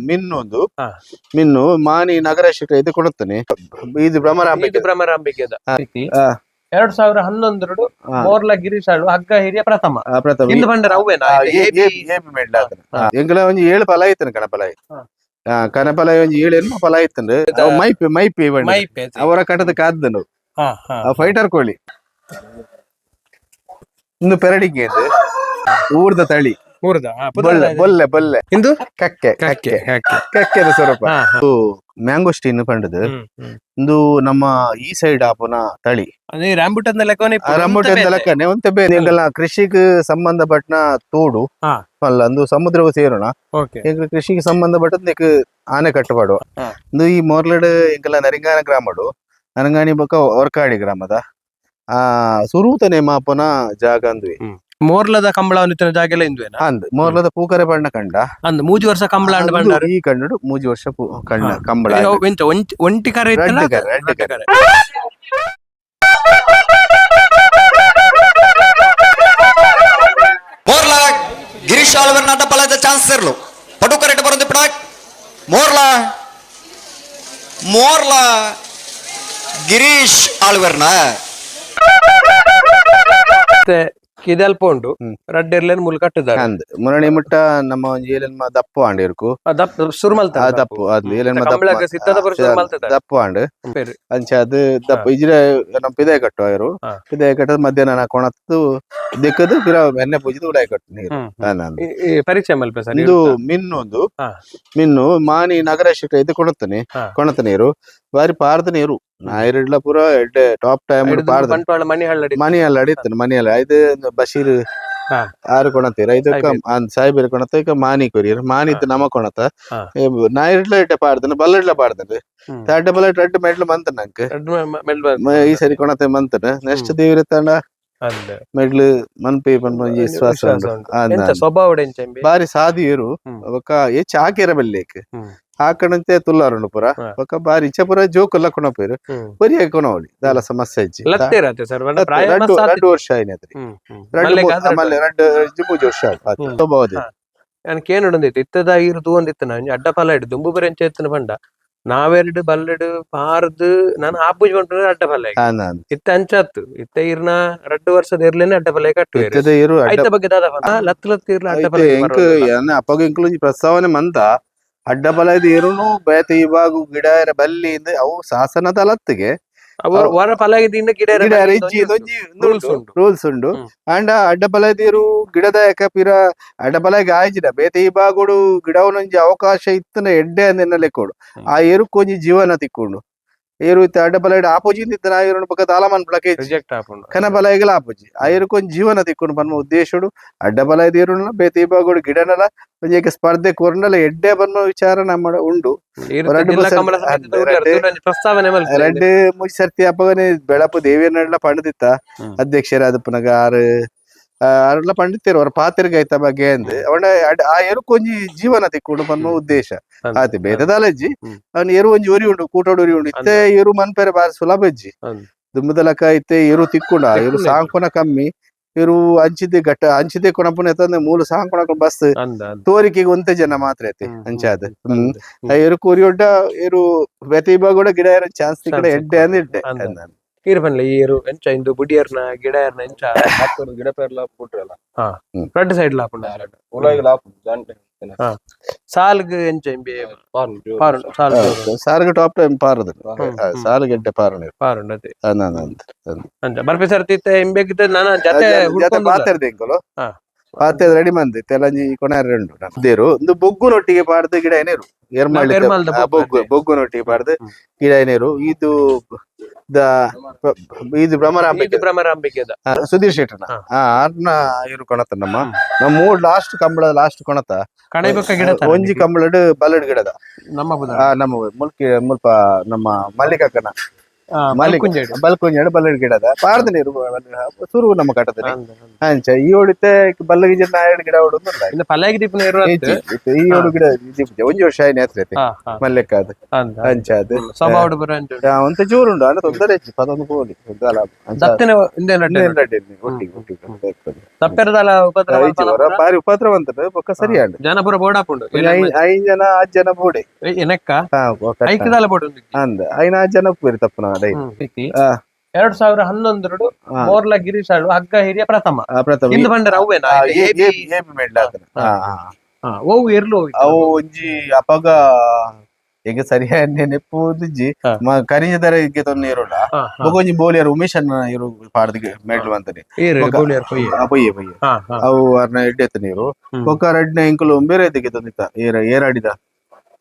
ಮಿನ್ನು ಒಂದು. ಮಿನ್ನು ಮಾನಿ ನಗರ ಶಿಖರ ಇದು ಕೊಡುತ್ತಾನೆ. ಇದು ಭ್ರಮರಾಂಬಿಕೆ. ಇದು ಭ್ರಮರಾಂಬಿಕೆದ 2011 ಮೋರ್ಲ ಗಿರೀಶಾಳು ಹಗ್ಗ ಹಿರಿಯ ಪ್ರಥಮ. ಪ್ರಥಮ. ಇಂದು ಬಂಡರ ಅವ್ವೇನಾ? A A B medal ಆತನ. ಎಂಕಲ ಒಂಜಿ 7 ಫಲ ಐತನ ಕಣಪಲ. ಕಣಪಲ ಒಂಜಿ 7 ಎನ್ಮ ಫಲ ಐತಂಡು. ಅವು ಮೈಪೆ ಮೈಪೆ ಬಂಡ. ಮೈಪೆ. ಅವರ ಕಟದ ಕಾದ್ದನು. ಹಾ ಹಾ ಫೈಟರ್ ಕೋಳಿ ಇಂದು ಪೆರಡಿಗೆ ಇದು ಊರ್ದ ತಳಿ. ಊರ್ದ ಬೊಲ್ಲೆ ಬೊಲ್ಲೆ ಬೊಲ್ಲೆ. ಇಂದು ಕಕ್ಕೆ ಕಕ್ಕೆ ಕಕ್ಕೆದ ಸ್ವರೂಪ. ಹಾ, ಹಾ. ಮ್ಯಾಂಗೋಸ್ಟೀನ್ ಪಂಡದು. ಹ್ಮ್, ಹ್ಮ್. ಇಂದು ನಮ್ಮ ಈ ಸೈಡ್ ಆಪುನ ತಳಿ. ಅದೇ ರಾಂಬುಟನ್ ಲೆಕ್ಕನೆ. ರಂಬುಟನ್ ಲೆಕ್ಕನೆ ಒಂತೆ ಬೇರೆ. ಎಂಕಲ್ನ ಕೃಷಿಗೆ ಸಂಬಂಧಪಟ್ಟನ ತೋಡು. ಅಲ್ಲ, ಅಂದು ಸಮುದ್ರವು ಸೇರೋಣ. ಎಂಕಲ್ ಕೃಷಿಗೆ ಸಂಬಂಧಪಟ್ಟದ್ ನೆಕ್ ಆನೆ ಕಟ್ಟುಪಾಡುವ. ಇಂದು ಈ ಮೋರ್ಲಡ್ ಎಂಕಲ ನರಿಂಗಾನ ಗ್ರಾಮಡು, ನರಂಗಾನಿ ಬೊಕ್ಕ ವರ್ಕಾಡಿ ಗ್ರಾಮದ ಆ ಸುರೂತನೆ ಮಾಪನ ಜಾಗ ಅಂದ್ವಿ. ಮೋರ್ಲದ ಕಂಬಳ ಇತ್ತಿನ ಜಾಗ ಎಲ್ಲ ಇಂದುವೇನಾ? ಅಂದ್ ಮೋರ್ಲದ ಪೂಕರೆ ಬಣ್ಣ ಕಂಡ. ಅಂದ್ ಮೂಜಿ ವರ್ಷ ಕಂಬಳ ಅಂಡ್ ಅಂದು ಬಂಡಾರು. ಈ ಕಂಡು ಮೂಜಿ ವರ್ಷ ಕಂಡ ಕಂಬಳ. ಎಂತ ಒಂಟಿ ಕರೆ ಇತ್ತಲ್ಲ? ರಡ್ಡು ಕರೆ, ರಡ್ಡು ಕರೆ. ಮೋರ್ಲಾ ಗಿರೀಶ್ ಆಳ್ವರ್ ನಟ ಪಲದ ಚಾನ್ಸರ್ಲು ಪಟುಕರೆಟ್ ಬರಂದು ಪಿಡಾಕ್ ಮೋರ್ಲಾ ಮೋರ್ಲಾ ಗಿರೀಶ್ ಆಳ್ವರ್ನ. ಮತ್ತೆ ಕಿದಲ್ಪ ಉಂಡು. ರಡ್ಡೆರ್ಲೇನ್ ಮುಲ್ ಕಟ್ಟುದಾರೆ. ಅಂದ್ ಮುರಣಿ ಮುಟ್ಟ ನಮ್ಮ ಒಂಜಿ ಏಲೆನ್ಮ ದಪ್ಪ ಆಂಡ್ ಇರ್ಕು. ದಪ್ಪ ಸುರು ಮಲ್ತ. ಆ ದಪ್ಪು ಅದು ಏಲೆನ್ಮ ದಪ್ಪ. ಕಂಬಳಗ್ ಸಿತ್ತದ ಪೂರ ಶುರು ಮಲ್ತದ. ದಪ್ಪ ಆಂಡ್. ಅಂಚ ಅದು ದಪ್ಪ ಇಜ್ರೆ ನಮ್ಮ ಪಿದಾಯ ಕಟ್ಟುವ ಇರು. ಪಿದಾಯ ಕಟ್ಟದ ಮಧ್ಯಾಹ್ನ ನಾ ಕೊಣತ್ತು ದಿಕ್ಕದು ಪಿರ ಎಣ್ಣೆ ಪೂಜಿದು ಉಡಾಯ ಕಟ್ಟು ನೀರು. ಅಂದ್. ಪರಿಚಯ ಮಲ್ಪ ಸರ್. ಇಂದು ಮಿನ್ನು ಒಂದು. ಮಿನ್ನು ಮಾನಿ ನಗರ ಶಿಖರ ಇದು ಕೊಡುತ್ತಾನೆ. ಕೊಣತ ನೀರು ಬಾರಿ ಪಾರದ ನೀರು ನಾಯಿರ್ಲ ಪೂರ ಎಡ್ಡೆ ಟಾಪ್ ಟೈಮ್ ಪಾರದ. ಬಂಟ್ವಾಳ ಮಣಿ ಹಳ್ಳಡಿ. ಮನಿ ಎಲ್ಲ ಅಡಿತಾನೆ ಮನಿ ಎಲ್ಲ ಇದು ಬಶೀರ್. ಆರು ಕೊಣತೀರ ಇದಕ್ಕ. ಸಾಹೇಬರು ಕೊಣತ ಈಗ ಮಾನಿ ಕೊರಿಯರ್ ಮಾನಿತ್ತು ನಮ ಕೊಣತ. ನಾಯಿರ್ಲ ಇಟ್ಟೆ ಪಾಡ್ದನ ಬಲ್ಲಡ್ಲ ಪಾಡ್ದನ. ತಡ್ಡೆ ಬಲ್ಲ ರಡ್ಡು ಮೆಡ್ಲು ಮಂತ ನಂಕ್. ಈ ಸರಿ ಕೊಣತೆ ಮಂತನ ನೆಕ್ಸ್ಟ್ ದೇವ್ರ ತಂಡ ಮೆಡ್ಲು ಮನ್ಪಿ ಪನ್ಪೊಂಜಿ ವಿಶ್ವಾಸ ಉಂಡು. ಅಂದ್ ಎಂತ ಅಂದ್. ಸ್ವಭಾವ ಎಂಚ ಎಂಬಿ? ಬಾರಿ ಸಾದಿಯರು. ಬೊಕ್ಕ ಹೆಚ್ಚು ಹಾಕಿರ ಬಲ್ಲೇಕ್. ಹಾಕಣಂತೆ ತುಲ್ಲಾರುಂಡು ಪೂರ. ಬೊಕ್ಕ ಬಾರಿ ಇಚ್ಛೆ ಪೂರ ಜೋಕುಲ್ಲ ಕೊಣಪೇರು. ಬರಿಯಾಗಿ ಕೊಣವಳಿ ದಾಲ ಸಮಸ್ಯೆ ಇಜ್ಜಿ. ಲತ್ತೇರತೆ ಸರ್ ಪ್ರಾಯ. ರಡ್ಡು ಮಸ್ತ್ ರಡ್ಡು ವರ್ಷ ಆಯ್ನತ್ರಿ. ರಡ್ಡು ಮಲ್ಲೆಗ್ ಆದ್ ಮಲ್ಲೆ ರಡ್ಡು ರಡ್ಡು ಮೂಜಿ ವರ್ಷ ಆತು. ಸ್ವಭಾವದ. ಯಾನ್ ಕೇನುಡೊಂದಿತ್ತು ಇತ್ತದ ಈರು ತೂವೊಂದಿತ್ತು ನಾನು ಅಡ್ಡ ಫಲ ಇಡು ದುಂಬು ಬರೆ ಎಂಚ ಇತ್ತಿನ ಪಂಡ ನಾವೆರಡು ಬಲ್ಲೆಡು ಪಾರ್ದು ನಾನು ಆಪುಜಿ ಪನ್ಪುನ ಅಡ್ಡ ಫಲ. ಅಂದ್. ಇತ್ತ ಅಂಚಾತು ಇತ್ತ ಈರ್ನ 2 ವರ್ಷದ ಇರ್ಲೇನೆ ಅಡ್ಡ ಫಲ ಕಟ್ಟುವೇರು. ಇತ್ತದ ಇರು ಅಡ್ಡ ಐತ ಬಗ್ಗೆ ದಾದ ಪಂಡ ಲತ್ ಲತ್ ಇರ್ಲ ಅಡ್ಡ ಫಲ. ಎಂಕ್ ಏನ ಅಪ್ಪಗ ಎಂಕ್ಲು ಒಂಜಿ ಪ್ರಸ್ತಾವನೆ ಮಂತ ಅಡ್ಡ ಬಲ ಇದು ಇರುನು ಬೇತೆ ಇವಾಗ ಗಿಡ ಇರ ಬಲ್ಲಿ ಇಂದ್ ಅವು ಶಾಸನದ ಲತ್ತಿಗೆ. ವರ ಫಲ ಇದ್ದಿಂದ ಗಿಡ ಇರ ಗಿಡ ಬಲ್ಲಿ ಇಜ್ಜಿ ಇದೊಂಜಿ ಇದೊಂಜಿ ರೂಲ್ಸ್ ಉಂಟು. ರೂಲ್ಸ್ ಉಂಡು. ಅಂಡ ಅಡ್ಡ ಬಲದಿರು ಗಿಡದ ಪಿರ ಅಡ್ಡ ಬಲಗೆ ಆಯ್ಜಿಡ ಬೇತೆ ಈ ಬಾಗುಡು ಗಿಡವನೊಂಜಿ ಅವಕಾಶ ಇತ್ತನ ಎಡ್ಡೆ ಅಂದೆನ್ನ ಲೆಕ್ಕೋಡು. ಆ ಎರುಕೊಂಜಿ ಜೀವನ ತಿಕ್ಕೊಂಡು ಏರು ಇತ್ತ ಅಡ್ಡ ಬಲ ಆಪೋಜಿಟ್ ಇತ್ತ ಏರು ಪಕ್ಕ ದಾಲಮನ್ ಪ್ಲಕೆ ರಿಜೆಕ್ಟ್ ಆಪುಂಡು. ಕನ ಬಲಗಿಲ ಆಪುಜಿ ಆ ಎರುಕೊಂಜಿ ಜೀವನ ತಿಕ್ಕೊಂಡು ಪನ್ಮ ಉದ್ದೇಶಡು ಅಡ್ಡ ಬಲ ಇರುನ ಬೇತೆ ಈ ಬಾಗುಡು ಗಿಡನಲ ಒಂಜಿ ಏಕ ಸ್ಪರ್ಧೆ ಕೊರ್ನಲ ಎಡ್ಡೆ ಪನ್ಮ ವಿಚಾರ ನಮ್ಮ ಉಂಡು. ಇರು ರಡ್ಡು ಜಿಲ್ಲಾ ಬಸ್ಸಲ್ಲಿ ಕಮಲ ಸಮಿತಿದ ಉಳ್ಳಾರ ದೂರ ಪ್ರಸ್ತಾವನೆ ಮಲ್ಪುಲೆ. ರಡ್ಡು ಮೂಜಿ ಸರ್ತಿ ಅಪ್ಪಗನೆ ಬೆಳಪು ದೇವಿಯನ್ನೆಲ್ಲ ಪಂಡಿತಿತ್ತ. ಅಧ್ಯಕ್ಷರಾದ ಪುನಗ ಆರು ಆರುಲ ಪಂಡಿತರು ಅವರ ಪಾತ್ರೆಗೆ ಐತ ಬಗ್ಗೆ ಅಂದ್ ಅವನ ಆ ಎರುಕೊಂಜಿ ಜೀವನ ತಿಕ್ಕೊಂಡು ಪನ್ಮ ಉದ್ದೇಶ. ಆತೆ ಬೇತೆ ದಾಲಜ್ಜಿ. ಅವನು ಎರು ಒಂಜಿ ಒರಿ ಉಂಡು ಕೂಟೋಡು ಒರಿ ಉಂಡು ಇತ್ತೆ ಎರು ಮನ್ಪೆರೆ ಬಾರಿ ಸುಲಭ ಇಜ್ಜಿ. ದುಂಬುದಲಕ ಇತ್ತೆ ಎರು ತಿಕ್ಕುಂಡ ಎರು ಸಾಂಕುನ ಕಮ್ಮಿ ಎರು ಅಂಚಿದೆ ಘಟ್ಟ ಅಂಚಿದೆ ಕೊಣಪುನ ಎತ್ತಂದ್ರೆ ಮೂಲ ಸಾಂಕುಣ ಬಸ್. ಅಂದ ಅಂದ. ತೋರಿಕೆಗೆ ಒಂತೆ ಜನ ಮಾತ್ರ ಐತೆ. ಅಂಚಾದ ಆ ಎರು ಕೋರಿಯೊಡ್ಡ ಎರು ಬೇತೆ ಕೂಡ ಗಿಡ ಚಾನ್ಸ್ ತಿಕ್ಕಡ ಚಾನ್ಸ್ ಎಡ್ಡೆ ಅಂದ್ ಎಡ್ಡೆ ಅಂದ. ಅಂದ. ಈರ್ ಪನ್ಲೆ ಈರು ಎಂಚ ಇಂದು ಬುಡಿಯರ್ನ ಗಿಡ ಎರ್ನ ಎಂಚ? ಗಿಡ ಪೇರ್ಲ ಬಿಟ್ರಲ್ಲ. ರಡ್ಡ್ ಸೈಡ್ ಲಾಪುಂಡ. ಉಲಾಯಿಗ್ ಲಾಪುಂಡು ಜಾಂಟೆ. ಸಾಲ್ಗ್ ಎಂಚ ಇಂಬಿ ಪಾರು ಸಾಲ್? ಸಾರಿಗೆ ಟಾಪ್ ಟೈಮ್ ಪಾರದು. ಸಾಲು ಗೆಡ್ಡೆ ಪಾರು ನೀರು. ಪಾರುಂಡು ಅದೇ. ಅಂದ ಅಂದ ಅಂದ. ಅಂಚ ಬರ್ಪೆ ಸರ್ತಿ ಇತ್ತೆ ಇಂಬೆಗ್ ನಾನ ಜತೆ ಜತೆ ಹುಡ್ಕೊಂದುಲ್ಲ. ಪಾತೆರ್ದೆ ಇಂಕುಲು. ಪಾತೆ ರೆಡಿ ಮಂದಿ ತೆಲಂಜಿ ಕೊಣಾರ ಉಂಡು ದೇರು ಒಂದು ಬೊಗ್ಗುನೊಟ್ಟಿಗೆ ಪಾಡ್ದು ಗಿಡ ಏನೇರು ಎರ್ಮಳ್ಳಿ. ಎರ್ಮಾಲ್ದ ಬೊಗ್ಗು ಬೊಗ್ಗು. ಅದೇ. ಬೊಗ್ಗುನೊಟ್ಟಿಗೆ ಪಾಡ್ದು ಗಿಡ ಏನೇರು ಇದು ಇದು ಭ್ರಮರಾಂಬಿಕೆ. ಇದು ಭ್ರಮರಾಂಬಿಕೆದ. ಸುಧೀರ್ ಶೆಟ್ಟರ್ನ. ಆರ್ನ ಇರು ಕೊಣತ ನಮ್ಮ ನಮ್ಮ ಮೂಡ್ ಲಾಸ್ಟ್ ಕಂಬಳ ಲಾಸ್ಟ್ ಕೊಣತ. ಕಣೈಬೊಕ್ಕ ಗಿಡ ತರ. ಒಂಜಿ ಕಂಬಳಡ್ ಬಲ್ಲಡ್ ಗಿಡದ. ನಮ್ಮ ಬುದ. ನಮ್ಮ ಮುಲ್ಕಿ ಮುಲ್ಪ ನಮ್ಮ ಮಲ್ಲಿಕಕ್ಕನ. ಮಲ್ಕುಂಜೆಡ್. ಬಲ್ಕುಂಜೆಡ್ ಬಲ್ಲಡ್ ಗಿಡದ ಪಾರ್ದ ನೀರು ಸುರು ನಮ್ಮ ಕಟ್ಟದಲ್ಲಿ ಅಂಚ ಈ ಒಡಿತೆ ಬಲ್ಲಗಿ ಜನ ಎರಡು ಗಿಡ ಹೊಡೋದಿಲ್ಲ. ಇನ್ನು ಪಲಾಗಿ ದೀಪನ ಇರುವ. ಈ ಏಳು ಗಿಡ ದೀಪಜ ಒಂಜಿ ವರ್ಷ ಆಯ್ನೆ ಹತ್ರ ಮಲ್ಲೆಕ್ಕ ಅದು ಅಂಚ ಅದು ಸ್ವಭಾವ ಬರ ಅಂಚ. ಒಂತ ಜೋರುಂಡು ಅಲ್ಲ ತೊಂದರೆ ಹೆಚ್ಚು ಪದೊಂದು ಪೋಲಿ ಅಲ್ಲ ಅಂಚ. ದತ್ತಿನ ಹಿಂದೆ ನಟ್ಟೆ. ಇನ್ನೇನ್ ಅಡ್ಡಿ ಇಲ್ಲ, ಒಟ್ಟಿಗೆ ಒಟ್ಟಿಗೆ ಇರ್ತದೆ. ತಪ್ಪೆರದಲ ಉಪದ್ರ. ಇಜ್ಜಿ, ಹೊರ ಬಾರಿ ಉಪದ್ರ ಬಂತದ್ದು ಬೊಕ್ಕ ಸರಿ ಆಂಡ್. ಜನಪುರ ಬೋರ್ಡ್ ಹಾಪುಂಡು. ಐನ್ ಜನ ಆಜ್ ಜನ ಬೋಡೆ. ಎನಕ್ಕ ಹಾ, ಕಟ್ಟ. ಐಕದಾಲ ಬೋರ್ಡ್ ಉಂಡು. ಅಂದ್ ಐನ್ ಆಜ್ ಜನ ಉಪ್ಪೇರು ತಪ್ಪುನ ಅದೇ. 2011ಡು ಮೋರ್ಲಾ ಗಿರೀಶ್ ಆಳು ಹಗ್ಗ ಹಿರಿಯ ಪ್ರಥಮ. ಪ್ರಥಮ. ಇಂದು ಬಂಡರ ಅವ್ವೇನಾ? A A A B medal ಆತನ. ಓವು ಎರ್ಲು. ಅವು ಒಂಜಿ ಅಪಗ ಈಗ ಸರಿಯಾದ ನೆನಪು ಇಜ್ಜಿ. ಕರಿಂಜದರ ಇಗ್ಗೆ ತೊಂದ್ರೆ ಇರೋಲ್ಲ. ಬೊಕ ಒಂಜಿ ಬೋಲಿಯರ್ ಉಮೇಶ್ ಅನ್ನ ಇರು ಪಾಡ್ದ್ ಮೆಡ್ಲ್ ಅಂತಾನೆ. ಪೊಯ್ಯೆ ಪೊಯ್ಯೆ. ಅವು ಅರ್ನ ಎಡ್ಡೆ ನೀರು. ಬೊಕ್ಕ ರಡ್ನ ಇಂಕುಲು ಬೇರೆ ದಿಕ್ಕೆ ತಂದಿತ್ತ ಏರ ಏರಾಡಿದ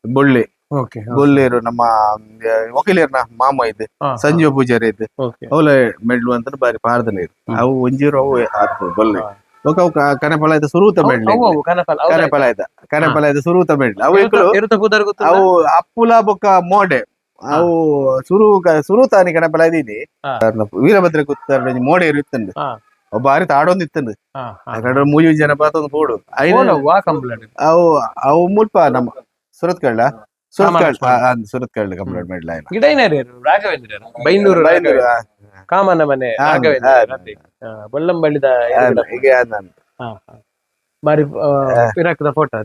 ಬೊಳ್ಳೆ. ಬೊಲ್ಲೇರು ನಮ್ಮ ವಕೀಲರ್ನ ಮಾಮ ಇದ್ದು ಸಂಜೀವ ಪೂಜಾರಿ ಇದ್ದು ಅವಲ ಮೆಡ್ಲು ಅಂತ ಬಾರಿ ಪಾರ್ದ ನೀರು. ಅವು ಒಂಜೀರು ಅವು ಆತು ಬೊಲ್ಲೆ. ಬೊಕ್ಕ ಅವು ಕನೆಫಲ ಆಯ್ತ ಸುರೂತ ಮೆಡ್ಲು. ಕನೆಫಲ ಆಯ್ತ ಕನೆಫಲ ಆಯ್ತ ಸುರೂತ ಮೆಡ್ಲು ಅವು ಇಂಕುಲು. ಅವು ಅಪ್ಪುಲ ಬೊಕ್ಕ ಮೋಡೆ ಅವು ಸುರು ಸುರು ತಾನಿ ಕಣಪಲ ಇದೀನಿ. ವೀರಭದ್ರ ಗುತ್ತಾರ ಮೋಡೆ ಇರುತ್ತಂದು. ಬಾರಿ ತಾಡೊಂದು ಇತ್ತಂದು ಕಡೆ ಮೂಜಿ ಜನ ಪಾತೊಂದು ಪೋಡು. ಅವು ಅವು ಮುಲ್ಪ ನಮ್ಮ ಸುರತ್ ಕಳ್ಳ ಸುರತ್ ಕಳ್ಳ ಸುರತ್ ಕಳ್ಳ ಕಂಪ್ಲೇಂಟ್ ಮಾಡ್ಲ. ಗಿಡ ರಾಘವೇಂದ್ರ ಬೈಂದೂರು ಬೈಂದೂರು. ಕಾಮನ ಮನೆ ರಾಘವೇಂದ್ರ ಬೊಲ್ಲಂಬಳ್ಳಿದ ಬಾರಿ ಪಿರಾಕದ ಫೋಟೋ.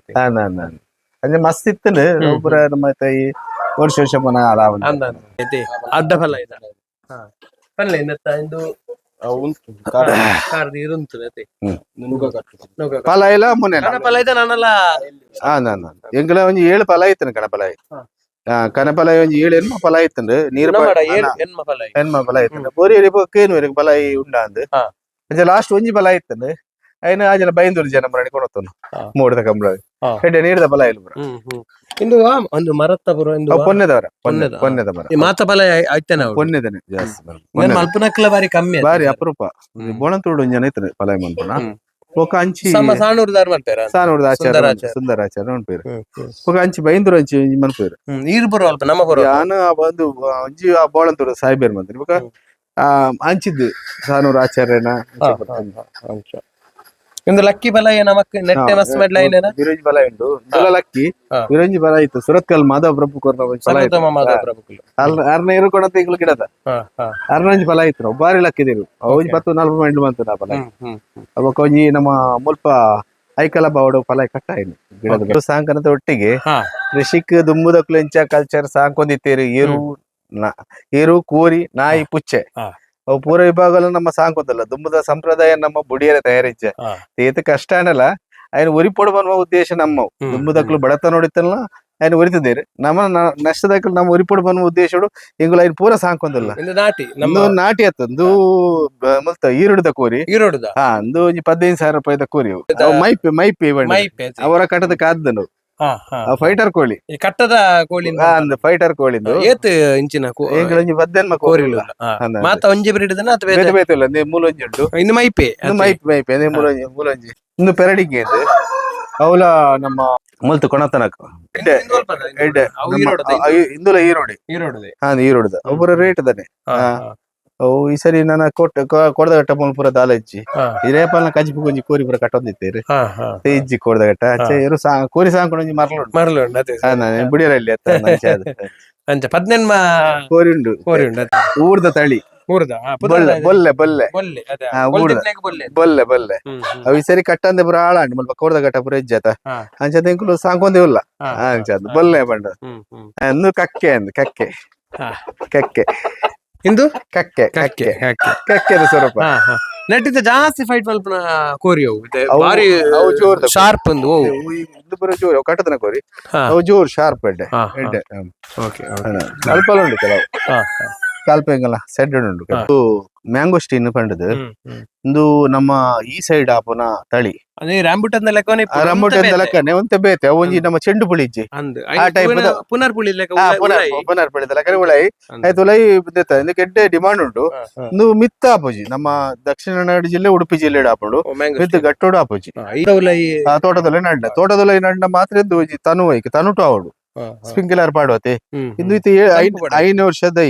ಅಂದ್ರೆ ಮಸ್ತ್ ಇತ್ತು ಒಬ್ಬರ ನಮ್ಮ ತಾಯಿ ವರ್ಷ ವರ್ಷ ಮನ ಅಡ್ಡ ಫಲ ಇದೆ ಪಲ್ಲೆ ಇಂದು ಫಲ ಇಲ್ಲ ಮೊನ್ನೆ ಎಂಕಲ ಒಂಜಿ ಏಳು ಫಲ ಇತ್ತು ಕಣಪಲ. ಕಣಪಲ ಒಂಜಿ ಏಳು ಎನ್ಮ ಫಲ ಇತ್ತು ನೀರು ಎನ್ಮ ಫಲ ಇತ್ತು ಬೋರಿ ಕೇನು ಫಲ ಉಂಡ ಅಂದ್ ಲಾಸ್ಟ್ ಒಂಜಿ ಫಲ ಇತ್ತು ಐನ ಆ ಜನ ಬೈಂದೂರು ಜನ ಮರಣಿ ಕೊಡತನು ಮೂಡದ ಕಂಬಳ ಹೆಡ್ಡೆ ನೀರ್ದ ಫಲ ಇಲ್ಲ. ಇಂದು ಒಂದು ಮರತ್ತ ಬರುವ ಪೊನ್ನೆದವರ ಪೊನ್ನೆದ ಮರ ಮಾತ ಫಲ ಆಯ್ತಾನೆ. ಪೊನ್ನೆದನೆ ಜಾಸ್ತಿ ಮಲ್ಪನಕ್ಲ ಬಾರಿ ಕಮ್ಮಿ ಬಾರಿ ಅಪರೂಪ. ಬೋಣಂತೋಡು ಒಂಜಿ ಜನ ಇತ್ತು ಫಲ ಮಲ್ಪನ ಬೊಕ ಅಂಚಿ ಸಾಣೂರ್ದಾರ್ ಮಾಡ್ತಾರ. ಸಾಣೂರ್ದ ಆಚಾರ ಸುಂದರ ಆಚಾರ ಮನ್ಪೇರು. ಬೊಕ ಅಂಚಿ ಬೈಂದೂರು ಅಂಚಿ ಮನ್ಪೇರು. ನೀರು ಬರುವ ಅಲ್ಪ ನಮ್ಮ ಬರುವ ಯಾನ ಒಂದು ಅಂಚಿ ಬೋಳಂತೂರು ಸಾಹೇಬೇರ್ ಮಂತ್ರಿ ಬೊಕ ಅಂಚಿದ್ದು ಸಾನೂರು ಆಚಾರ್ಯನ. ಇಂದು ಲಕ್ಕಿ ಬಲ ನಮಕ್ ನೆಟ್ಟೆ ಮಸ್ತ್ ಮೆಡ್ಲ ಏನೇನ ವಿರಂಜಿ ಬಲ ಉಂಟು ಲಕ್ಕಿ ವಿರಂಜಿ ಬಲ ಇತ್ತು ಸುರತ್ಕಲ್ ಮಾಧವ ಪ್ರಭು ಕೊರ್ನ ಮಾಧವ ಪ್ರಭು ಅರ್ನ ಇರು ಕೊಡ ತಿಂಗಳು ಗಿಡದ ಅರ್ನಂಜಿ ಫಲ ಇತ್ತು ಬಾರಿ ಲಕ್ಕಿದಿರು ಒಂಜಿ 10-40 ಮೆಂಡ್ಲು ಬಂತು ಆ ಫಲ. ಬೊಕ ಒಂಜಿ ನಮ್ಮ ಮುಲ್ಪ ಐಕಲ ಬಾವಡು ಫಲ ಕಟ್ಟಾಯಿನಿ ಗಿಡದ ಸಾಂಕನದ ಒಟ್ಟಿಗೆ ಕೃಷಿಕ್ ದುಂಬುದಕ್ಲು ಎಂಚ ಕಲ್ಚರ್ ಸಾಂಕೊಂದಿತ್ತೇರು ಏರು ಏರು ಕೋರಿ ನಾಯಿ ಪುಚ್ಚೆ ಅವು ಪೂರ ವಿಭಾಗಲ ನಮ್ಮ ಸಾಂಕೋದಲ್ಲ ದುಂಬುದ ಸಂಪ್ರದಾಯ ನಮ್ಮ ಬುಡಿಯರ ತಯಾರಿಚ್ಚ ಏತ ಕಷ್ಟ ಅನ್ನಲ್ಲ ఆయన ಉರಿಪೊಡು ಬನ್ನುವ ಉದ್ದೇಶ ನಮ್ಮ ದುಂಬುದಕ್ಲು ಬಡತ ನೋಡಿತ್ತಲ್ಲ ఆయన ಉರಿತದೇರು ನಮ್ಮ ನಷ್ಟದಕ್ಲು ನಮ್ಮ ಉರಿಪೊಡು ಬನ್ನುವ ಉದ್ದೇಶಡು ಎಂಗುಲ ఆయన ಪೂರ ಸಾಂಕೊಂದಲ್ಲ ನಾಟಿ ನಾಟಿ ಅತ್ತಂದು ಮುಲ್ತ ಈರುಡುದ ಕೋರಿ ಈರೋಡುದ ಹಾ ಅಂದು ಒಂಜಿ 15,000 ರೂಪಾಯಿದ ಕೋರಿ ಮೈಪೆ ಮೈಪೆ ಅವರ ಕಟ್ಟದ ಕಾದ್ದನು ಫೈಟರ್ ಕೋಳಿ ಕಟ್ಟದ ಕೋಳಿ ಫೈಟರ್ ಕೋಳಿಂದು ಏತ್ ಇಂಚಿನ ಎಂಗುಲ 18 ಕೋರಿಲು ಮಾತ ಒಂಜಿ ಬ್ರೀಡ್ ಬೇತೆ ಬೇತೆ ಇಲ್ಲ ಮೂಲೊಂಜಿ ಉಂಟು ಇನ್ನು ಮೈಪೆ ಮೈಪೆ ಮೈಪೆ ಅಂದ್ರೆ ಮೂಲೊಂಜಿ ಮೂಲೊಂಜಿ ಇನ್ನು ಪೆರಡಿಗೆ ಇದೆ ಅವಲ ನಮ್ಮ ಮುಲ್ತು ಕೊಣತನಕ ಇಂದುಲ ಈರೋಡಿ ಹಾ ಈರೋಡ್ದ ಒಬ್ಬರ ರೇಟ್ ತಾನೆ. ಅವು ಈ ಸರಿ ನನ್ನ ಕೊಡದಘಟ್ಟ ಪೂರ ದಾಲ ಇಜ್ಜಿ ಇರೇಪಾಲ್ನ ಕಜ್ಪು ಒಂಜಿ ಕೋರಿ ಪೂರ ಕಟ್ಟೊಂದಿತ್ತೇರು ಇಜ್ಜಿ ಕೋಡದಘಟ್ಟ ಇರು ಕೋರಿ ಸಾಂಕೊಂಡು ಒಂಜಿ ಮರಲು ಮರಲು ಬಿಡಿಯರಲ್ಲಿ ಅಂಚ ಪದ್ನೆನ್ಮ ಕೋರಿ ಉಂಡು ಕೋರಿ ಉಂಡು ಊರ್ದ ತಳಿ ಊರ್ದ ಬೊಲ್ಲೆ ಬೊಲ್ಲೆ ಬೊಲ್ಲೆ ಬೊಲ್ಲೆ ಬೊಲ್ಲೆ ಅವು ಈ ಸರಿ ಕಟ್ಟಂದೆ ಪೂರ ಆಳಾಂಡ್ ಮುಲ್ಪ ಕೋಡದಘಟ್ಟ ಪೂರ ಇಜ್ಜತ ಅಂಚ ಎಂಕುಲು ಸಾಂಕೊಂದೇ ಇಲ್ಲ ಅಂಚ ಬೊಲ್ಲೆ ಬಂಡ ಅಂದು ಕಕ್ಕೆ ಅಂದ್ ಕಕ್ಕೆ ಕಕ್ಕೆ ಇಂದು ಕಕ್ಕೆ ಕಕ್ಕೆ ಕಕ್ಕೆದ ಸ್ವರೂಪ ನೆಟ್ಟಿದ್ದ ಜಾಸ್ತಿ ಫೈಟ್ ಮಲ್ಪನ ಕೋರಿ ಅವು ಬಾರಿ ಶಾರ್ಪ್ ಒಂದು ಇದು ಬರೋ ಜೋರು ಕಟ್ಟದನ ಕೋರಿ ಅವು ಜೋರು ಶಾರ್ಪ್ ಎಡ್ಡೆ ಎಡ್ಡೆ. ಅಲ್ಪ ಉಂಟು ಕೆಲವು ಕಾಲ್ಪ ಎಂಗಲ್ಲ ಸೆಡ್ ಉಂಟು ಮ್ಯಾಂಗೋಸ್ಟೀನ್ ಪಂಡದು ಇಂದು ನಮ್ಮ ಈ ಸೈಡ್ ಆಪುನ ತಳಿ ರಂಬುಟನ್ ಲೆಕ್ಕನೆ ರಂಬುಟನ್ ಲೆಕ್ಕನೆ ಒಂತೆ ಬೇತೆ ಅವು ಒಂಜಿ ನಮ್ಮ ಚೆಂಡು ಪುಳಿ ಇಜ್ಜಿ ಆ ಟೈಪ್ ಪುನರ್ ಪುಳಿ ಲೆಕ್ಕ ಪುನರ್ ಪುಳಿ ಲೆಕ್ಕನೆ ಉಳೈ ಆಯ್ತು ಉಳೈ ಇದಕ್ಕೆ ಎಡ್ಡೆ ಡಿಮಾಂಡ್ ಉಂಟು. ಇಂದು ಮಿತ್ತ ಆಪುಜಿ ನಮ್ಮ ದಕ್ಷಿಣ ಕನ್ನಡ ಜಿಲ್ಲೆ ಉಡುಪಿ ಜಿಲ್ಲೆ ಆಪುಂಡು ಮಿತ್ತ ಗಟ್ಟೋಡು ಆಪುಜಿ ತೋಟದಲ್ಲಿ ನಡ್ಡ ತೋಟದಲ್ಲಿ ನಡ್ಡ ಮಾತ್ರ ಇದ್ದು ಒಂಜಿ ತನು ಐಕ್ ತನುಟು ಆವಡು ಸ್ಪ್ರಿಂಕ್ಲರ್ ಪಾಡುವತೆ ಇಂದು ಇತ್ತೆ 5 ವರ್ಷದ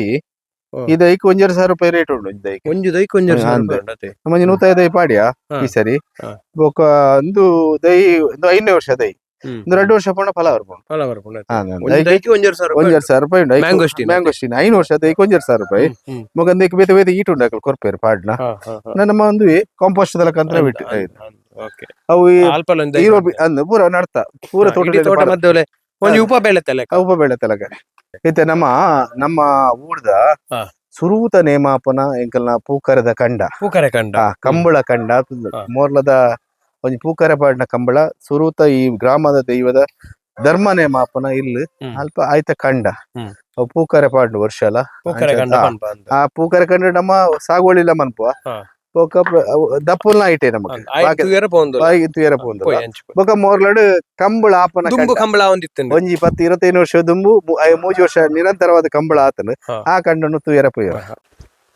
ಈ ದೈಕ್ 1,500 ರೂಪಾಯಿ ರೇಟ್ ಉಂಡು ಒಂಜಿ ದೈಕ್. ಒಂಜಿ ದೈಕ್ ಒಂಜೆರಡು ಸಾವಿರ ಅಂದ್. ರೂಪಾಯಿ ಉಂಡು ಅತೆ. ಒಂಜಿ ನೂತೈದು ದೈ ಪಾಡಿಯ ಹಾ. ಈ ಸರಿ. ಹಾ. ಬೊಕ ಒಂದು ದೈ ಒಂದು 5ನೇ ವರ್ಷ ದೈ. ಹ್ಮ್. ಒಂದು 2 ವರ್ಷ ಪೋಂಡ ಫಲ ಬರ್ಪುಂಡು. ಫಲ ಬರ್ಪುಂಡು ಅತೆ. ಹಾ, ಅಂದ್. ಒಂಜಿ ದೈಕ್ 1,500 ರೂಪಾಯಿ. 1,500 ರೂಪಾಯಿ ಉಂಡು. ಮ್ಯಾಂಗೋಸ್ಟೀನ್. ಮ್ಯಾಂಗೋಸ್ಟೀನ್ 5 ವರ್ಷ ದೈಕ್ 1,500 ರೂಪಾಯಿ. ಹ್ಮ್. ಬೊಕ ಒಂದಕ್ಕೆ ಬೇತೆ ಬೇತೆ ಈಟ್ ಉಂಡು ಅಕಲ್ ಕೊರ್ಪೇರು ಪಾಡ್ನ. ಹಾ, ಹಾ, ಹಾ. ನಮ್ಮ ಒಂದು ಕಾಂಪೋಸ್ಟ್ ದಲಕಂತ್ರ ಬಿಟ್ಟು. ಅಂದ್, ಅಂದ್, ಓಕೆ. ಅವು ಈ ಅಲ್ಪ ಒಂಜಿ ದೈ ಈರೋ ಅಂದ್ ಪೂರ ನಡ್ತಾ ಪೂರ ಹಾ, ತೋಟ ಇಡೀ ತೋಟ ಮಧ್ಯೆ ಒಂಜಿ ಉಪ ಬೆಳೆತ ಲೆಕ್ಕ. ಉಪ ಬೆಳೆ ತಲಕ. ಇತ್ತೆ ನಮ್ಮ ನಮ್ಮ ಊರ್ದ ಹಾ. ಸುರೂತ ನೇಮಾಪನ ಎಂಕಲ್ನ ಪೂಕರದ ಕಂಡ. ಪೂಕರೆ ಕಂಡ. ಆ, ಕಂಬಳ ಕಂಡ. ಹಾ. ಮೋರ್ಲದ ಒಂಜಿ ಪೂಕರೆ ಪಾಡಿನ ಕಂಬಳ ಸುರೂತ ಈ ಗ್ರಾಮದ ದೈವದ ಧರ್ಮ ನೇಮಾಪನ ಇಲ್ಲಿ ಹ್ಮ್. ಅಲ್ಪ ಆಯ್ತ ಕಂಡ. ಹ್ಮ್. ಅವು ಪೂಕರೆ ಪಾಡ್ನ ವರ್ಷ ಅಲ್ಲ. ಪೂಕರೆ ಕಂಡ ಹಾ. ಪನ್ಪ ಅಂದ್. ಆ ಪೂಕರೆ ಕಂಡ ನಮ್ಮ ಸಾಗುವಳಿಲ್ಲ ಮನ್ಪುವ. ಹಾ. ಬೊಕ ದಪ್ಪುಲ್ನ ಐಟೆ ನಮಕ್. ಅಂದ್. ಆಯ್ತು ತೂಯೆರೆ ಪೋಂದುಲ್ಲ. ಬಾಯಿ ತೂಯೆರೆ ಪೋಂದುಲ್ಲ. ಪೋಯಿ ಅಂಚಿ ಪೋಯಿ. ಬೊಕ ಮೋರ್ಲಡ್ ಕಂಬಳ ಆಪನ ದುಂಬು ಕಂಡ. ಕಂಬಳ ಒಂದಿತ್ತುಂಡು. ಒಂಜಿ 10 25 ವರ್ಷ ದುಂಬು 3 ವರ್ಷ ನಿರಂತರವಾದ ಕಂಬಳ ಆತನು. ಹಾ. ಆ ಕಂಡನ್ನು ತೂಯೆರೆ ಪೋಯೆರ್. ಹಾ.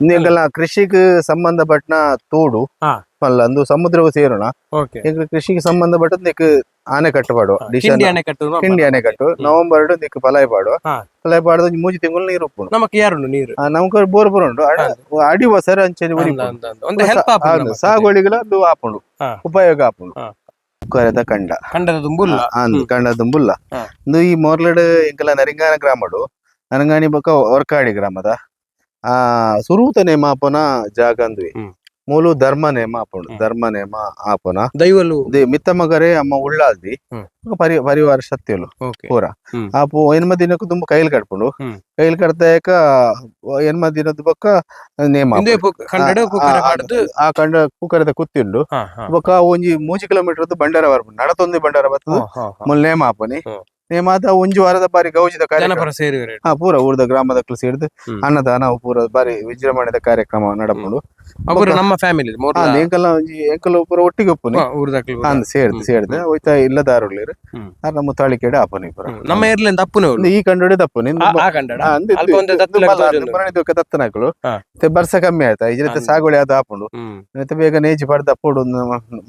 ಎಂಕಲ್ನ ಕೃಷಿಗೆ ಸಂಬಂಧಪಟ್ಟನ ತೋಡು ಹಾ. ಮಲ್ಲ ಅಂದು ಸಮುದ್ರವು ಸೇರೋಣ. ಓಕೆ. ಎಂಕಲ್ ಕೃಷಿಗೆ ಸಂಬಂಧಪಟ್ಟದ್ದು ನಿಕ್ ಆಣೆಕಟ್ಟು ಪಾಡುವ. ಕಿಂಡಿ ಅಣೆಕಟ್ಟು ಪನ್ಪ. ಕಿಂಡಿ ಅಣೆಕಟ್ಟು ನವೆಂಬರ್ ನಿಕ್ ಪಲಾಯ್ ಪಾಡುವ. ಹಾ. ಪಲಾಯ್ ಪಾಡದ ಒಂಜಿ 3 ತಿಂಗಳು ನೀರು ಉಪ್ಪುಂಡು. ನಮಕ್ ಯಾರುಂಡು ನೀರು? ಆ, ನಮ್ಕ್ ಬೋರ್ ಪೂರ ಉಂಡು. ಅಡಿ ಒಸರು ಅಂಚನೆ ಅಂದ್, ಉರಿಪುಂಡು. ಅಂದ್, ಅಂದ್. ಒಂದು ಹೆಲ್ಪ್ ಆಪುಂಡು ನಮಕ್. ಸಾಗುವಳಿಗಳ ಅದು ಆಪುಂಡು. ಹಾ. ಉಪಯೋಗ ಆಪುಂಡು. ಹಾ. ಕೊರೆದ ಕಂಡ. ಕಂಡದ ದುಂಬುಲ್ಲ. ಅಂದ್ ಕಂಡ ದುಂಬುಲ್ಲ. ಹಾ. ಇಂದು ಈ ಮೋರ್ಲಡ್ ಎಂಕಲ ನರಿಂಗಾನ ಗ್ರಾಮಡು ನರಂಗಾಣಿ ಬೊಕ ಒರ್ಕಾಡಿ ಗ್ರಾಮದ ಆ ಸುರೂತ ನೇಮಾಪನ ಜಾಗ ಅಂದ್ವಿ. ಹ್ಮ್. ಮೂಲು ಧರ್ಮ ನೇಮ ಆಪುಂಡು. ಹ್ಮ್. ಧರ್ಮ ನೇಮ ಆಪುನ. ದೈವಲು. ಮಿತ್ತ ಮಗರೇ ಅಮ್ಮ ಉಳ್ಳಾಲ್ದಿ. ಹ್ಮ್. ಬೊಕ ಪರಿವಾರ ಸತ್ಯಲು ಓಕೆ. ಪೂರ. ಹ್ಮ್. ಆಪು ಎನ್ಮ ದಿನಕ್ಕೂ ತುಂಬ ಕೈಲ್ ಕಟ್ಪುಂಡು. ಹ್ಮ್. ಕೈಲ್ ಕಡ್ತಾಯಕ ಎನ್ಮ ದಿನದ ಬೊಕ್ಕ ನೇಮ ಇಂದೇ ಆಪುಂಡು. ಕಂಡಡು ಪೂಕರೆ ಪಾಡ್ದು. ಆ ಕಂಡ ಪೂಕರದ ಕುತ್ತಿಂಡು. ಹಾ, ಹಾ. ಬೊಕ ಒಂಜಿ 3 ಕಿಲೋಮೀಟರ್ ಬಂಡಾರ ಬರ್ಪುಂಡು. ನಡತೊಂದು ಬಂಡಾರ ಬರ್ತದೆ. ಹಾ, ಹಾ, ಹಾ. ಮುಲ್ ನೇಮ ಆಪುನಿ. ಹ್ಮ್. ನೇಮ ಆದ ಒಂಜಿ ವಾರದ ಬಾರಿ ಗೌಜಿದ ಕಾರ್ಯಕ್ರಮ. ಜನಪರ ಸೇರುವೆರು. ಹಾ, ಪೂರ ಊರದ ಗ್ರಾಮದಕ್ಲು ಸೇರಿದು ಹ್ಮ್. ಅನ್ನದಾನ ಅವು ಪೂರ ಬಾರಿ ವಿಜೃಂಭಣೆದ ಕಾರ್ಯಕ್ರಮ ನಡಪುಂಡು. ಅವರು ನಮ್ಮ ಫ್ಯಾಮಿಲಿ ಹಾ, ಎಂಕಲ್ನ ಒಂಜಿ ಎಂಕಲ್ ಪೂರ ಒಟ್ಟಿಗೆ ಉಪ್ಪುನಿ. ಊರದಕ್ಲು ಪೂರ. ಅಂದ್ ಸೇರ್ದು ಹ್ಮ್. ಸೇರ್ದು ಹೋಯ್ತಾ ಇಲ್ಲದಾರುಳ್ಳೇರು. ಹ್ಮ್. ಆರ್ ನಮ್ಮ ತಾಳಿಕೇಡು ಆಪುನಿ ಪೂರ. ಹ್ಮ್. ನಮ್ಮ ಏರ್ಲಿಂದ ತಪ್ಪುನೆ ಅವ್ರು. ಈ ಕಂಡೋಡಿ ತಪ್ಪುನಿ. ಆ ಕಂಡಡ ಅಲ್ಪ ಒಂತೆ ದತ್ತು ಲೆಕ್ಕ ತೋಜೊಂದು. ದತ್ತನಕುಲು. ಹಾ. ಮತ್ತೆ ಬರ್ಸ ಕಮ್ಮಿ ಆಯ್ತಾ ಈ ಜೊತೆ ಅಂದ್. ಸಾಗುವಳಿ ಅದು ಆಪುಂಡು. ಹ್ಮ್. ಮತ್ತೆ ಬೇಗ ನೇಜಿ ಪಡ್ದ ಅಪ್ಪುಡು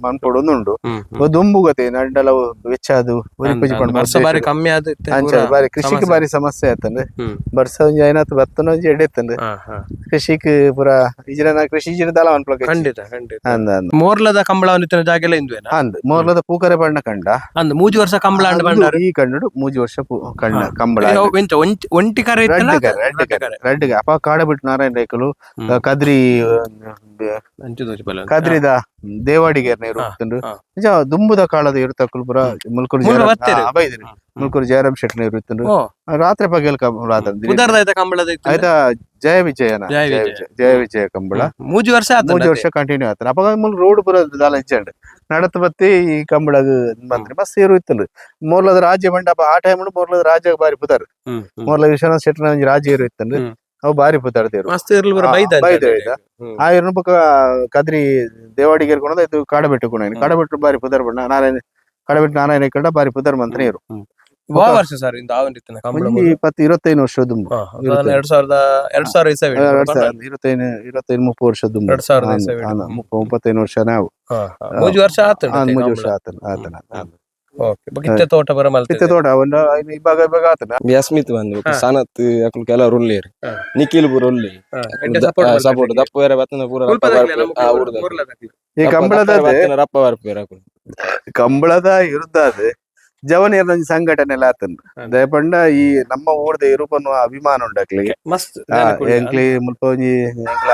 ಮನ್ಪೊಡು ಉಂಡು. ಹ್ಮ್, ಹ್ಮ್. ದುಂಬುಗತೆ ನಡ್ಡಲ ವೆಚ್ಚ ಅದು ಒರಿ ಅಂದ್, ಪೂಜೆ ಅಂದ್. ಪಂಡ ಬರ್ಸ ಬಾರಿ ಕಮ್ಮಿ ಆದ್ ಇತ್ತೆ ಅಂಚ ಪೂರ ಬಾರಿ ಕೃಷಿಗೆ ಸಮಸ್ಯೆ. ಬಾರಿ ಸಮಸ್ಯೆ ಆಯ್ತಂದ್ರೆ. ಹ್ಮ್. ಬರ್ಸ ಒಂಜಿ ಐನಾತ್ ಬತ್ತನ ಒಂಜಿ ಎಡೆ ಇತ್ತಂದ್ರೆ. ಹಾ, ಹಾ. ಕೃಷಿಕ್ ಪೂರ ಈಜಿನ ಕೃಷಿ ಈಜಿನ ದಾಲ ಅನ್ಪ್ಲಕ. ಖಂಡಿತ ಖಂಡಿತ. ಅಂದ ಅಂದ್. ಮೋರ್ಲದ ಕಂಬಳ ಒಂದಿತ್ತಿನ ಜಾಗೆಲ್ಲ ಇಂದುವೇನಾ? ಅಂದ್ ಮೋರ್ಲದ ಪೂಕರೆ ಬಣ್ಣ ಕಂಡ. ಅಂದ್ 3 ವರ್ಷ ಕಂಬಳ ಅಂಡ್ ಅಂದು ಬಂಡಾರು. ಈ ಕಂಡು 3 ವರ್ಷ ಕಂಡ ಹಾ. ಕಂಬಳ. ಅಯ್ಯೋ, ಎಂತ ಒಂಟಿ ಕರೆ ಇತ್ತಲ್ಲ? ರಡ್ಡು ಕರೆ, ರಡ್ಡು ಕರೆ, ರಡ್ಡು ಕರೆ. ಅಪ್ಪ ಕಾಡಬಿಟ್ಟು ನಾರಾಯಣ ರೈಕಲು, ಹ್ಮ್. ಕದ್ರಿ ಅಂಚು ದೋಚಿ ಬಲ. ಕದ್ರಿದ ದೇವಾಡಿಗೆರ್ನ ಹಾ, ಇರುತ್ತಂಡು. ಹಾ. ನಿಜ ದುಂಬುದ ಕಾಲದ ಇರುತ್ತಕ್ಕಲು ಪೂರ ಮುಲ್ಕೂರು ಮುಲ್ಕೂರು ಜಯರಾಮ್ ಬತ್ತೇರು. ಹಾ, ಬೈದಿರಿ. ಹ್ಮ್. ಮುಲ್ಕೂರು ಜಯರಾಮ್ ಶೆಟ್ನ ಇರುತ್ತಂಡು. ಓ. ರಾತ್ರಿ ಪಗಲ್ ಕಂಬಳ ಆತಂದ್ರೆ. ಉದಾರದ ಆಯ್ತಾ ಕಂಬಳದ ಇತ್ತು? ಆಯ್ತಾ ಜಯ ವಿಜಯನ ಜಯ ಜಯ ವಿಜಯ. ವಿಜಯ, ಜಯ ವಿಜಯ ಕಂಬಳ. 3 ವರ್ಷ ಆತಂಡ 3 ಅದೇ. ವರ್ಷ ಕಂಟಿನ್ಯೂ ಆತನ. ಅಪಗ ಮುಲ್ ರೋಡ್ ಪೂರ ದಾಲ ಇಜ್ಜಂಡ್. ನಡತ ಬತ್ತಿ ಈ ಕಂಬಳಗ್ ಮಂತ್ರಿ ಮಸ್ತ್ ಏರು ಇತ್ತಂಡು. ಮೋರ್ಲದ ರಾಜ್ಯ ಮಂಡಪ ಆ ಟೈಮ್ ಮೋರ್ಲದ ರಾಜ್ಯ ಬಾರಿ ಪುದಾರ್. ಹ್ಮ್, ಹ್ಮ್. ಮೋರ್ಲ ವಿಶ್ವನಾಥ್ ಶೆಟ್ಟರ್ನ ಒಂಜಿ ರಾಜ್ಯ ಏರು ಇತ್ತಂಡು. ಹ್ಮ್. ಅವು ಬಾರಿ ಪುದಾರ್ದೇರು. ಮಸ್ತ್ ಇರ್ಲು ಪೂರ ಆ, ಬೈದ ಅಂಚ ಬೈದ ಅದೇ. ಬೈದ. ಹ್ಮ್. ಆ ಇರ್ನ ಬೊಕ ಕದ್ರಿ ದೇವಾಡಿಗೆರ್ ಕೊಣದ ಇದು ಕಾಡಬೆಟ್ಟು ಕೊಣ. ಹ್ಮ್. ಕಾಡಬೆಟ್ಟು ಬಾರಿ ಪುದರ್ ಬಣ್ಣ ನಾರಾಯಣ ಕಾಡಬೆಟ್ಟು ನಾರಾಯಣ ಕಂಡ ಬಾರಿ ಪುದರ್ ಮಂತ್ರಿ ಇರು. ವಾ ವರ್ಷ ಸರ್ ಇಂದ ಆವಂದಿತ್ತನ ಕಂಬಳ ಒಂಜಿ ಮೊದಲು? 10 25 ವರ್ಷ ದುಂಬು. ಹಾ, ಸಾಧಾರಣ 2000 ಇಸವಿ. 25 25 30 ವರ್ಷ ದುಂಬು. 2000 ಇಸವಿ. 35 ವರ್ಷ ನಾವು. ಹಾ, ಹಾ. 3 ವರ್ಷ ಆತಂಡ ಅದೇ 3 ಕಂಬಳ. ವರ್ಷ ಆತನ ಆತನ. ಹ್ಮ್. ಓಕೆ. ಬೊಕ ಇತ್ತೆ ತೋಟ ಬರ ಮಲ್ತೆ. ಇತ್ತೆ ತೋಟ ಒಂದು ಇವಾಗ ಇವಾಗ ಆತನ. ಅಸ್ಮಿತ್ ಬಂದು ಹಾ. ಸನತ್ ಅಕುಲು ಕೆಲವರು ಉಳ್ಳೇರು. ಹಾ. ನಿಖಿಲ್ ಪೂರ ಉಳ್ಳಿ. ಹಾ, ಎಡ್ಡೆ support ಮಲ್ಪೆರ್ ಸಪೋರ್ಟ್ ನಿಖಿಲ್. ದಪ್ಪ ಬೇರೆ ಬತ್ತನ ಪೂರ ರಪ್ಪ ಮುಲ್ಪದಕ್ಲೆ ಬರ್ಪೇರು. ನಮ್ಮ ಆ, ಊರ್ದಕ್ಲೆ. ಊರ್ಲದಕ್ಲೆ. ಈ ದಪ್ಪ ಕಂಬಳದ ದಪ್ಪ ಬತ್ತನ ರಪ್ಪ ಬರ್ಪೇರು ಅಕುಲು. ಕಂಬಳದ ವಿರುದ್ಧ ಅದು ಜವನಿಯರ ಒಂಜಿ ಸಂಘಟನೆ ಎಲ್ಲ ಆತನ. ಹಾ. ದಯಪಂಡ ಈ ನಮ್ಮ ಊರ್ದ ಇರುಪನ್ನು ಅಭಿಮಾನ ಉಂಡು ಅಕ್ಲಿಗೆ. ಮಸ್ತ್ ಆ, ಜನಕ್ಕುಂಡು. ಎಂಕ್ಲಿ ಮುಲ್ಪ ಒಂಜಿ ಎಂಕ್ಲ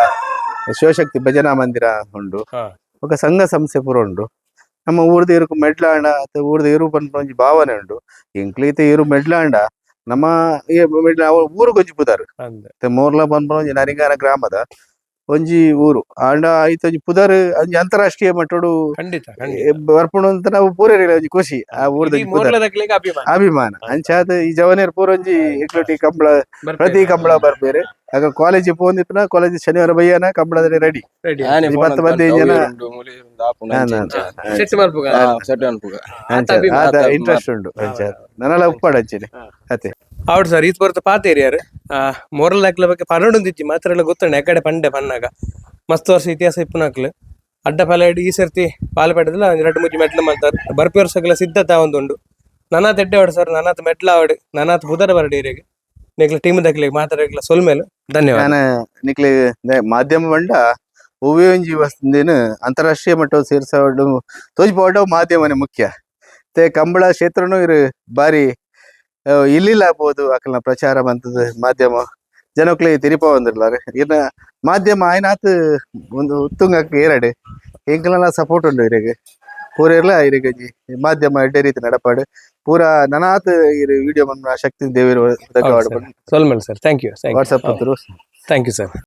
ಶಿವಶಕ್ತಿ ಭಜನಾ ಮಂದಿರ ಉಂಡು. ಹಾ. ಬೊಕ ಸಂಘ ಸಂಸ್ಥೆ ಪೂರ ಉಂಡು. ನಮ್ಮ ಊರ್ದ ಇರುಕು ಮೆಡ್ಲಾಂಡ ಅತ್ತ ಊರ್ದ ಇರು ಪನ್ಪುನ ಒಂಜಿ ಭಾವನೆ ಉಂಡು. ಎಂಕ್ಲೀತ ಇರು ಮೆಡ್ಲಾಂಡ ನಮ್ಮ ಈ ಮೆಡ್ಲ ಊರು ಒಂಜಿ ಪುದರ್. ಅಂದ್. ಇತ್ತೆ ಮೋರ್ಲ ಪನ್ಪುನ ಒಂಜಿ ನರಿಂಗಾನ ಗ್ರಾಮದ ಒಂಜಿ ಊರು ಆಂಡ ಐತ ಒಂಜಿ ಪುದರ್ ಒಂಜಿ ಅಂತಾರಾಷ್ಟ್ರೀಯ ಮಟ್ಟೊಡು ಖಂಡಿತ ಖಂಡಿತ. ಬರ್ಪುಂಡು ಅಂತ ನಾವು ಪೂರ ಒಂಜಿ ಖುಷಿ ಆ ಊರ್ದ ಇಡೀ ಒಂಜಿ ಪುದರ್. ಮೂರ್ಲದಕ್ಲೆಗ್ ಅಭಿಮಾನ. ಅಭಿಮಾನ ಅಂಚಾದ್ ಈ ಜವನಿಯರ್ ಪೂರ ಒಂಜಿ ಎಂಕ್ಲೊಟ್ಟಿ ಕಂಬಳ ಬರ್ಪೇರು. ಪ್ರತಿ ಕಂಬಳ ಬರ್ಪೇರು. ಆಗ ಕಾಲೇಜ್ ಪೋಂದಿಪ್ಪುನ ಕಾಲೇಜ್ ಶನಿವಾರ ಬಯ್ಯಾನ ಕಂಬಳದಲ್ಲಿ ರೆಡಿ. ರೆಡಿ. ಆನೆ ಈ ಫೋನ್ ಪತ್ತು ಅಂತ ಪದಿನೈದು ಅವು ಜನ. ಇರುಂಡು, ಮೂಲೆ ಇರುಂಡು, ಆಪುಂಡು ಅಂಚೆ ಇಂಚೆ. ಸೆಟ್ ಮಲ್ಪುಗ. ಹಾ, ಸೆಟ್ ಅನ್ಪುಗ. ಆತ ಅಭಿಮಾನ. ಇಂಟ್ರೆಸ್ಟ್ ಉಂಡು ಅಂಚಾದ್ ನನಲ ಉಪ್ಪಾಡು ಅಂಚನೆ ಅತೆ. ಹೌದು ಸರ್, ಈತ್ ಬರ್ತ ಪಾತೇರಿಯಾರು ಮೊರಲ್ ಹಾಕ್ಲ ಬಗ್ಗೆ ಪನ್ನೊಂದಿಜ್ಜಿ ಮಾತ್ರ ಎಲ್ಲ ಗೊತ್ತಂಡೆ ಎಕಡೆ ಪಂಡೆ ಪನ್ನಾಗ ಮಸ್ತ್ ವರ್ಷ ಇತಿಹಾಸ ಇಪ್ಪುನಾಕ್ಲು ಅಡ್ಡ ಪಲಾಯ್ಡ್ ಈ ಸರ್ತಿ ಪಾಲ್ ಪಡೆದಿಲ್ಲ ಒಂಜಿ ರಡ್ಡು ಮುಜ್ಜಿ ಮೆಟ್ಲು ಮಲ್ತಾರ್ ಬರ್ಪಿ ವರ್ಷಗಳ ಸಿದ್ಧತೆ ಒಂದುಂಡು ನನಾತ್ ಎಡ್ಡೆ ಆವಡ್ ಸರ್ ನನಾತ್ ಮೆಟ್ಲ ಆವಡ್ ನನಾತ್ ಬುಧರ ಬರಡಿ ಏರಿಯಾಗ್ ನೆಕ್ಲ ಟೀಮ್ ದಕ್ಲೆಗ್ ಮಾತಾಡಕ್ಲ ಸೊಲ್ಮೇಲು. ಧನ್ಯವಾದ. ನಾನು ನಿಕ್ಲೆ ಮಾಧ್ಯಮ ಬಂಡ ಒವ್ವೇ ಒಂಜಿ ವಸ್ತುನ ಅಂತಾರಾಷ್ಟ್ರೀಯ ಮಟ್ಟ ಸೇರ್ಸೋಡು ತೋಜ್ಪಾವಡ ಮಾಧ್ಯಮನೇ ಮುಖ್ಯ. ಮತ್ತೆ ಕಂಬಳ ಕ್ಷೇತ್ರನೂ ಇರು ಬಾರಿ ಇಲ್ಲಿಲ್ಲ ಆಗ್ಬೋದು. ಅಕಲ್ನ ಪ್ರಚಾರ ಬಂತದ ಮಾಧ್ಯಮ ಜನಕ್ಲೆ ತಿರಿಪ ಬಂದಿರ್ಲಾರೆ. ಇರ್ನ ಮಾಧ್ಯಮ ಆಯ್ನಾತ್ ಒಂದು ಉತ್ತುಂಗಕ್ಕೆ ಏರಡೆ ಎಂಕಲೆಲ್ಲ ಸಪೋರ್ಟ್ ಉಂಡು ಇರೆಗ್ ಪೂರೆರ್ಲ. ಇರೆಗ್ ಒಂಜಿ ಮಾಧ್ಯಮ ಎಡ್ಡೆ ರೀತಿ ನಡಪಾಡು. ಪೂರ ನನಾತ್ ಇರು ವಿಡಿಯೋ ಮನ್ಪುನ ಶಕ್ತಿ ದೇವೆರ್ ಸೊಲ್ಮೆಲ್ sir, thank you. WhatsApp through. Thank you sir.